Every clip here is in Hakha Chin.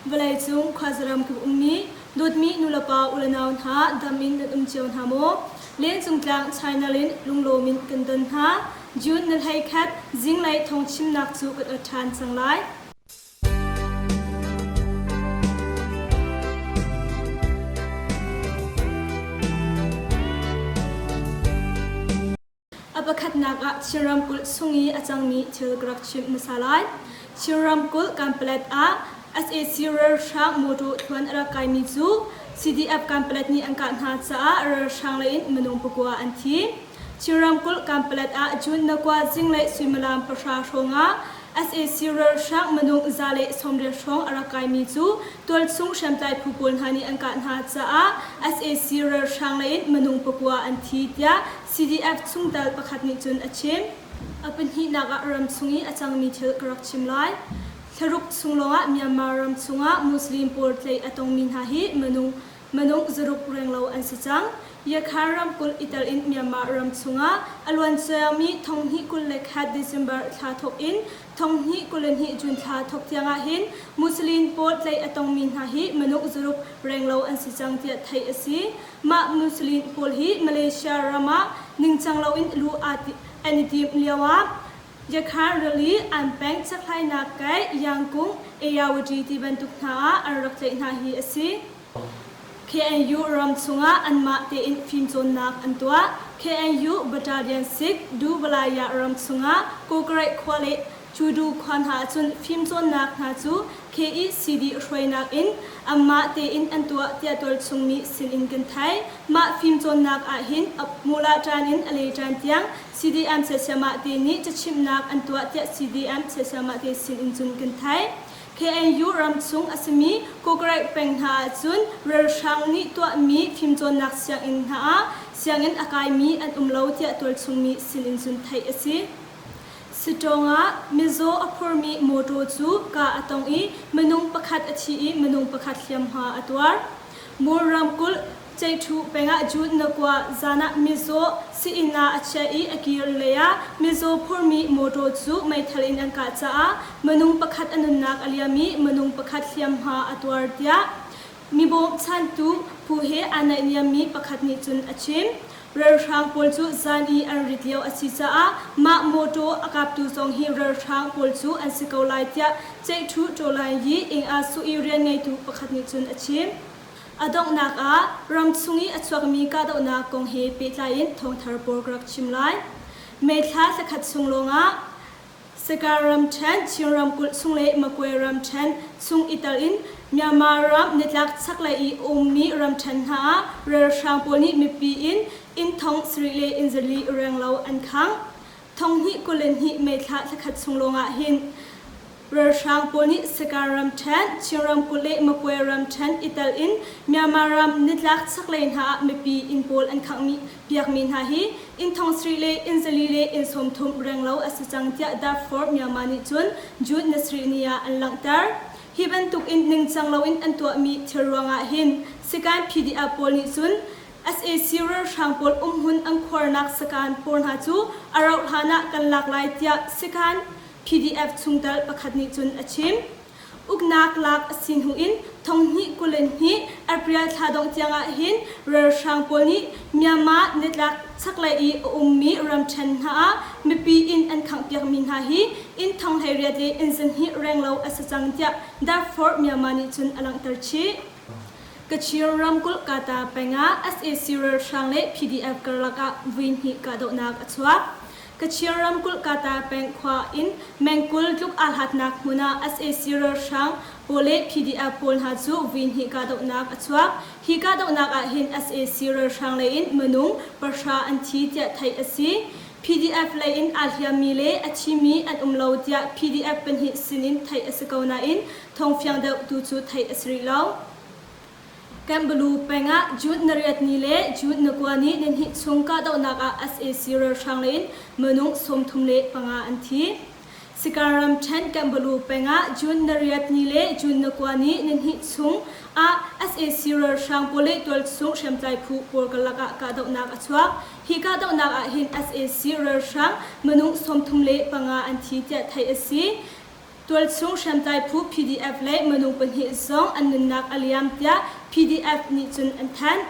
Vawleicung khuazaram kip ummi dawtmi nulepa ulenau hna dam in nan um cio hna maw? Lencung tlang China in lunglawm in kan don hna. June ni 11 zinglei thawngchimnak cu kan ot ṭhan cang lai. A pakhatnak ah Chin ramkulh chung i a cangmi thil ka rak chimh hmasa lai. Chin ramkulh Kanpalet ah sac ralhrang mawṭaw thluan a rak kaimi cu CDF Kanpalet nih an kah hna caah ralhrang lei in minung pakua an thi. Chin ramkulh Kanpalet ah June nakua zinglei suimilam 10 hrawng ah Sac ralhrang minung 180 hrawng a rak kaimi cu tualchung hriamtlai phu pawl hna nih an kah hna caah sac ralhrang lei in minung pakua an thi tiah CDF chungtel pakhat nih cun a chim. A pahnihnak ah ram chung i a cangmi thil ka rak chim lai. Thlaruk chung lawngah Myanmar ram chungah Muslim pawl tlaih a tongmi hna hi minung minung zaruk renglo an si cang. Yakhar ramkulh i tel in Myanmar ram chungah a luanciami 2021 December thla thawk in 2022 June thla thawk tiangah hin Muslim pawl tlaih a tongmi hna hi minung zaruk renglo an si cang tiah theih a si. Mah Muslim pawl hi Malaysia ram ah ningcang loin luh an i timh lioah Yakhan rili, Anpeng, chakhlainak kai, Yangkung, Ayawady ti bantuk hna ah an rak tlaih hna hi a si. KNU ram chungah anmah tein fimcawnnak an tuah. KNU Battalion 6 Dubalaya ram chungah Kawkaraih khua le Cudu khua hna ahcun fimcawnnak hna cu KECD hruainak in anmah tein an tuah tiah tualchung mi sinin kan theih. Mah fimcawnnak ahhin mula ṭan in a le ṭan tiang CDM Sayamah te nih cachimhnak an tuah tiah CDM Sayamah te sinin cun kan theih. KNU ramchung a simi Kawkaraih peng hna ahcun ralhrang nih tuahmi fimcawnnak sianginn hna ah sianginn a kaimi an um lo tiah tualchung mi sinin cun theih a si. Sitawng ah mizaw a phurmi mawṭaw cu kah a tong i minung pakhat a thi i minung pakhat hliamhma a tuar. Mur ramkulh Ceihṭhu peng ah June nakua zan ah mizaw sii-inn ah a chiah i a kir lei ah mizaw phurmi mawṭaw cu meithal in an kah caah minung pakhat a nunnak a liam i minung pakhat hliamhma a tuar tiah Mi bawmchantu phu he aa naihniammi pakhat nih cun a chim. Ralhrang pawl cu zan i an rit lio a si caah mah mawṭaw a kaptu zong hi ralhrang pawl cu an si ko lai tiah Ceihṭhu Ṭawlai Yi Ing Ah Suh i rianngeitu pakhat nih cun a chim. A donghnak ah ramchung i a chuakmi kahdohnak kong he pehtlai in thawngthar pawl ka rak chim lai. May thla thlakhat chung lawngah Sagaing ramṭhen, Chin ramkulh chung le Magway ramṭhen chung i tel in Myanmar ram nitlak chaklei i a ummi ramṭhen hna ah ralhrang pawl nih mipi in inn thong sarih le inn zali renglo an khangh. Thonghnih 22 May thla thlakhat chung lawngah hin Ralhrang pawl nih Sagaing ramṭhen, Chin ramkulh le Magway ramṭhen i tel in Myanmar ram nitlak chaklei hna ah mipi inn pawl an khanghmi piakmi hna hi inn thong sarih le inn zali le inn 30 renglo a si cang tiah Darfur Myanmar nih cun June ni sarih ni ah an langhter. Hi bantuk in ningcang loin an tuahmi thil ruangah hin Sagaing PDF pawl nih cun sac ralhrang pawl umhmun an khuarnak sakhan pawl hna cu a rauh hlan ah kan lak lai tiah Sagaing PDF chungtel pakhat nih cun a chim. Uknak lak a si hnu in thonghnih 22 April thla dongh tiang ah hin ralhrang pawl nih Myanmar nitlak chaklei i a ummi ramṭhen hna ah mipi inn an khanghpiakmi hna hi inn thong 18 le inn 2 renglo a si cang tiah Darfur Myanmar nih cun a langhter chih. Kachin ramkulh Kata peng ah sac ralhrang le PDF karlak ah vui hnih kahdohnak a chuak. Kachin ramkulh Kata peng khua in meng 20 tluk aa hlatnak hmun ah sac ralhrang pawl le PDF pawl hna cu vui hnih kahdohnak a chuak. Hi kahdohnak ah hin sac ralhrang lei in minung pahra an thi tiah theih a si. PDF lei in aa hliammi le a thimi an um lo tiah PDF pahnih sin in theih a si ko nain thawngfiang deuh tu cu theih a si rih lo. Kanbalu peng ah June na riat ni le June na kua ni nihnih chung kahdohnak ah sac ralhrang lei in minung 35 an thi. Sikaang ramṭhen Kanbalu peng ah June na riat ni le June na kua ni nihnih chung ah sac ralhrang pawl le tualchung hriamtlai phu pawl karlak ah kahdohnak a chuak. Hi kahdohnak ah hin sac ralhrang minung 35 an thi tiah theih a si. Tualchung hriamtlai phu PDF le minung pahnih zong an nunnak a liam tiah PDF nih cun an thanh.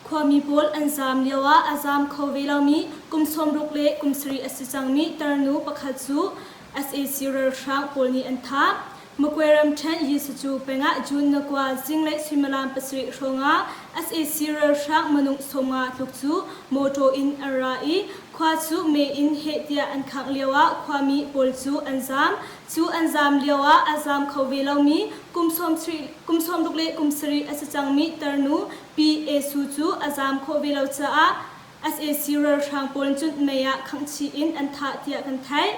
Khuami pawl an zaam lioah a zaam kho ve lomi kum 60 le kum sarih a si cangmi tarnu pakhat cu sac ralhrang pawl nih an thah. Makwe ramṭhen Yisacu peng ah June na kua zinglei suimilam pasarih hrawngah sac ralhrang minung 50 tluk cu mawṭaw in an ra i khua cu mei in heh tiah an khangh lioah khuami pawl cu an zaam. Cu an zaam lioah a zaam kho ve lomi kum 60 le kum sarih a si cangmi tarnu Pi Esu cu a zaam khawh ve lo caah sac ralhrang pawl cun mei ah khanghchih in an thah tiah kan theih.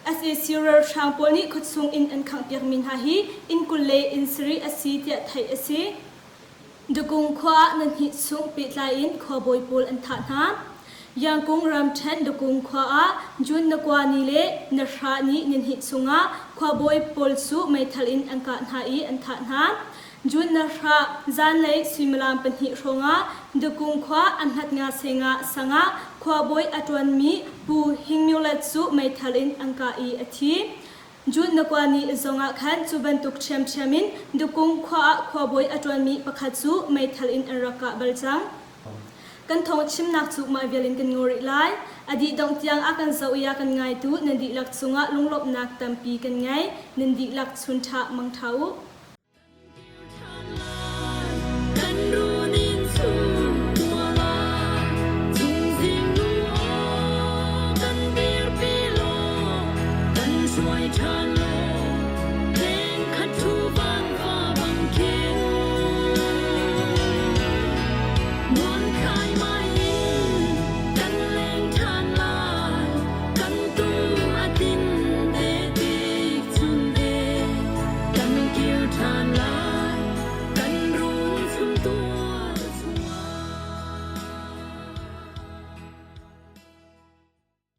Sac ralhrang pawl nih khuachung inn an khanghpiakmi hna hi inn 20 le inn sarih a si tiah theih a si. Dukung khua ah nahnih chung pehtlai in khuabawi pawl an thah hna. Yangkung ramṭhen Dukung khua ah June na kua ni le na hra ni nihnih chungah khuabawi pawl cu meithal in an kah hna i an thah hna. June na hra zanlei suimilam pahnih hrawngah Dukung khua a hnatnga senga sang ah khuabawi a ṭuanmi Pu Hing Myo Let cu meithal in an kah i a thi. June na kua ni zongah khan cu bantuk ṭhiamṭhiam in Dukung khua ah khuabawi a ṭuanmi pakhat cu meithal in an rak kah bal cang. Kan thawng chimnak cu mah vial in kan ngaw rih lai. A dih dongh tiang a kan zoh i a kan ngaitu nan dihlak cungah lunglawmhnak tampi kan ngei. Nan dihlak chun ṭha mang ṭha u.